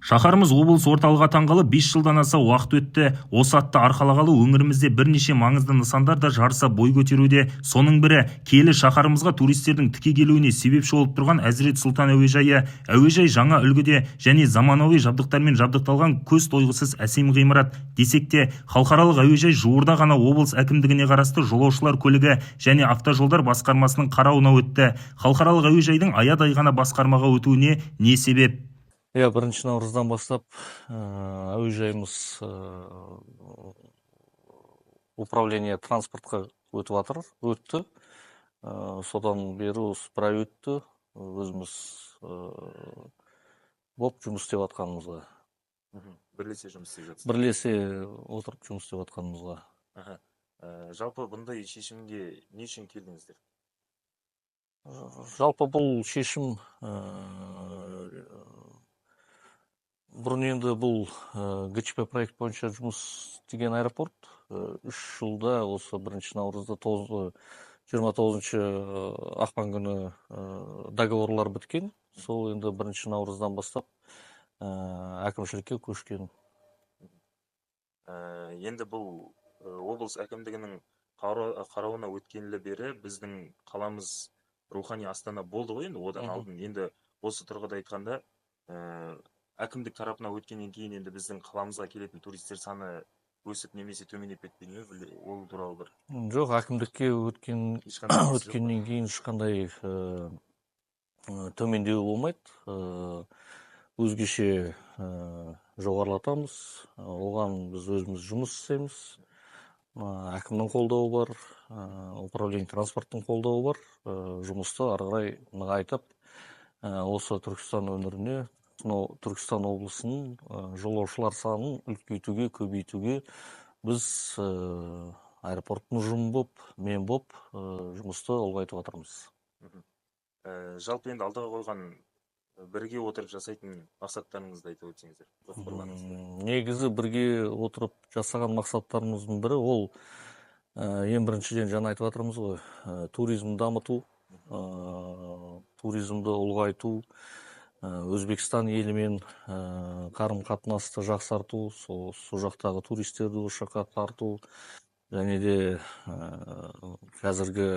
Шаһарымыз облыс орталығы атанғалы 5 жылдан аса уақыт өтті. Осы атты арқалағалы өңірімізде бірнеше маңызды нысандар да жарыса бой көтеруде. Соның бірі киелі шаһарымызға туристердің тіке келуіне себепші болып тұрған Әзірет Сұлтан әуежайы. Әуежай жаңа үлгіде және заманауи жабдықтармен жабдықталған көз тойғысыз әсем ғимарат. Десек те, халықаралық әуежай жуырда ғана облыс әкімдігіне қарасты жолаушылар көлігі және автожолдар басқармасының қарауына өтті. Халықаралық әуежайдың аядай ғана басқармаға өтуіне не себеп? Иә, 1 наурыздан бастап әуежайымыз управление транспортқа өтіп жатыр, өтті. Содан бері осы бір ай өтті өзіміз боп жұмыс істеп жатқанымызға. Бірлесе жұмыс істеп жатсыздар. Бірлесе отырып жұмыс істеп жатқанымызға. Жалпы бұндай шешімге не үшін келдіңіздер? Жалпы бұл шешім бұрын енді бұл ГЧП проект бойынша жұмыс істеген аэропорт 3 жылда осы 1 наурызда, 29 ақпан күні договорлар біткен. Сол енді 1 наурыздан бастап әкімшілікке көшкен. Енді бұл облыс әкімдігінің қарауына өткенлі бері біздің қаламыз рухани астана болды ғой енді одан алдын. Енді осы тұрғыда айтқанда, әкімдік тарапына өткеннен кейін енді біздің қаламызға келетін туристер саны өсіп немесе төмендеп кетпей ме, ол туралы бір Жоқ, әкімдікке өткен ешқандай несі жоқ па? Өткеннен кейін ешқандай төмендеу болмайды. Өзгеше жоғарылатамыз. Оған біз өзіміз жұмыс істейміз. Әкімнің қолдауы бар, управление транспорттың қолдауы бар. Жұмысты ары қарай нығайтып, осы Түркістан өңіріне, мынау Түркістан облысының жолаушылар санын үлкейтуге, көбейтуге біз аэропорттың ұжымы боп, мен боп жұмысты ұлғайтып жатырмыз. Жалпы енді алдыға қойған бірге отырып жасайтын мақсаттарыңызды айтып өтсеңіздер, жоспарларыңызды. Негізі бірге отырып жасаған мақсаттарымыздың бірі ол ең біріншіден, жаңа айтып жатырмыз ғой, туризмді дамыту, туризмді ұлғайту, Өзбекстан елімен қарым қатынасты жақсарту, сол жақтағы туристерді осы жаққа тарту және де қазіргі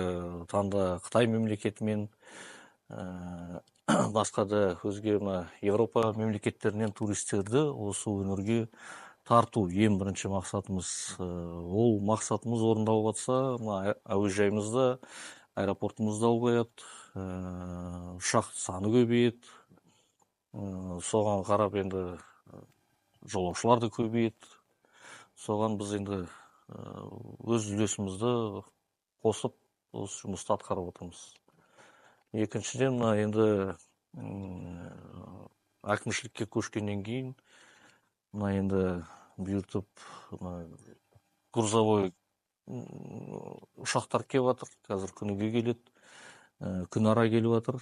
таңда Қытай мемлекетімен, басқа да өзге мына Еуропа мемлекеттерінен туристерді осы өңірге тарту ең бірінші мақсатымыз. Ол мақсатымыз орындалып жатса, мына әуежайымыз да, аэропортымыз да ұлғаяды, ұшақ саны көбейеді. Соған қарап енді жолаушылар да көбейеді. Соған біз енді өз үлесімізді қосып, осы жұмысты атқарып отырмыз. Екіншіден, мына енді әкімшілікке көшкеннен кейін мына енді бұйыртып мына грузовой ұшақтар келіп жатыр. Қазір күніге келеді, күн ара келіп жатыр.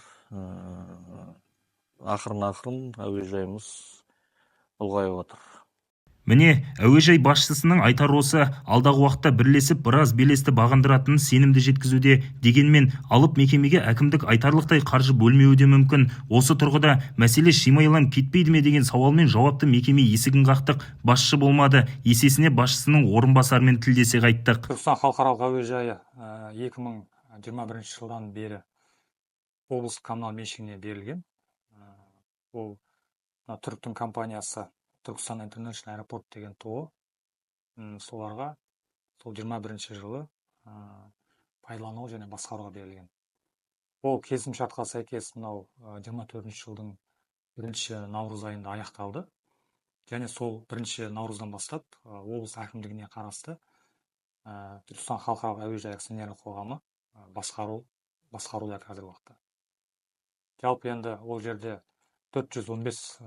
Ақырын ақырын әуежайымыз ұлғайып жатыр. Міне, әуежай басшысының айтары осы: алдағы уақытта бірлесіп біраз белесті бағындыратынын сенімді жеткізуде. Дегенмен алып мекемеге әкімдік айтарлықтай қаржы бөлмеуі де мүмкін. Осы тұрғыда мәселе шимайланып кетпейді ме деген сауалмен жауапты мекеме есігін қақтық. Басшы болмады. Есесіне басшысының орынбасарымен тілдесе қайттық. Түркістан халықаралық әуежайы 2021 жылдан бері облыс коммунал меншігіне берілген. Ол мына түріктің компаниясы Түркістан International Airport деген ТОО, соларға сол 21 жылы пайдалану және басқаруға берілген. Ол келісімшартқа сәйкес мынау 24 жылдың 1 наурыз айында аяқталды және сол 1 наурыздан бастап облыс әкімдігіне қарасты Түркістан халықаралық әуежайы акционерлік қоғамы басқаруда қазіргі уақытта. Жалпы енді ол жерде 415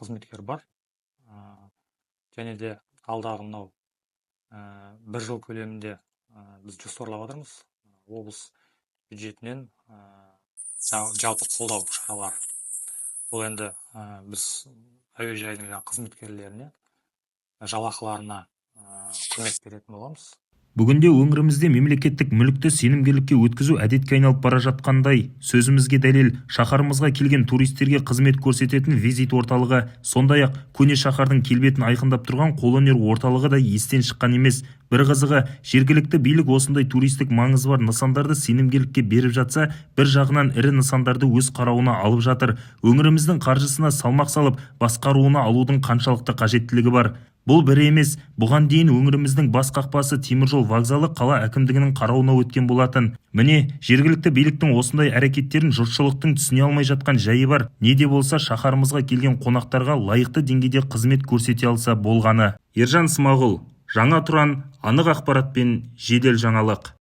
қызметкер бар. Және де алдағы мынау бір жыл көлемінде біз жоспарлап жатырмыз облыс бюджетінен жалпы қолдау шаралары. Бұл енді біз әуежайдың жаңағы қызметкерлеріне жалақыларына көмек беретін боламыз. Бүгінде өңірімізде мемлекеттік мүлікті сенімгерлікке өткізу әдетке айналып бара жатқандай. Сөзімізге дәлел, шаһарымызға келген туристерге қызмет көрсететін визит орталығы, сондай-ақ көне шаһардың келбетін айқындап тұрған қолөнер орталығы да естен шыққан емес. Бір қызығы, жергілікті билік осындай туристік маңызы бар нысандарды сенімгерлікке беріп жатса, бір жағынан ірі нысандарды өз қарауына алып жатыр. Өңіріміздің қаржысына салмақ салып, басқаруына алудың қаншалықты қажеттілігі бар? Бұл бірі емес, бұған дейін өңіріміздің бас қақпасы теміржол вокзалы қала әкімдігінің қарауына өткен болатын. Міне, жергілікті биліктің осындай әрекеттерін жұртшылықтың түсіне алмай жатқан жайы бар. Не де болса, шаһарымызға келген қонақтарға лайықты деңгейде қызмет көрсете алса болғаны. Ержан Смағұл, Жаңа Тұран, анық ақпарат пен жедел жаңалық.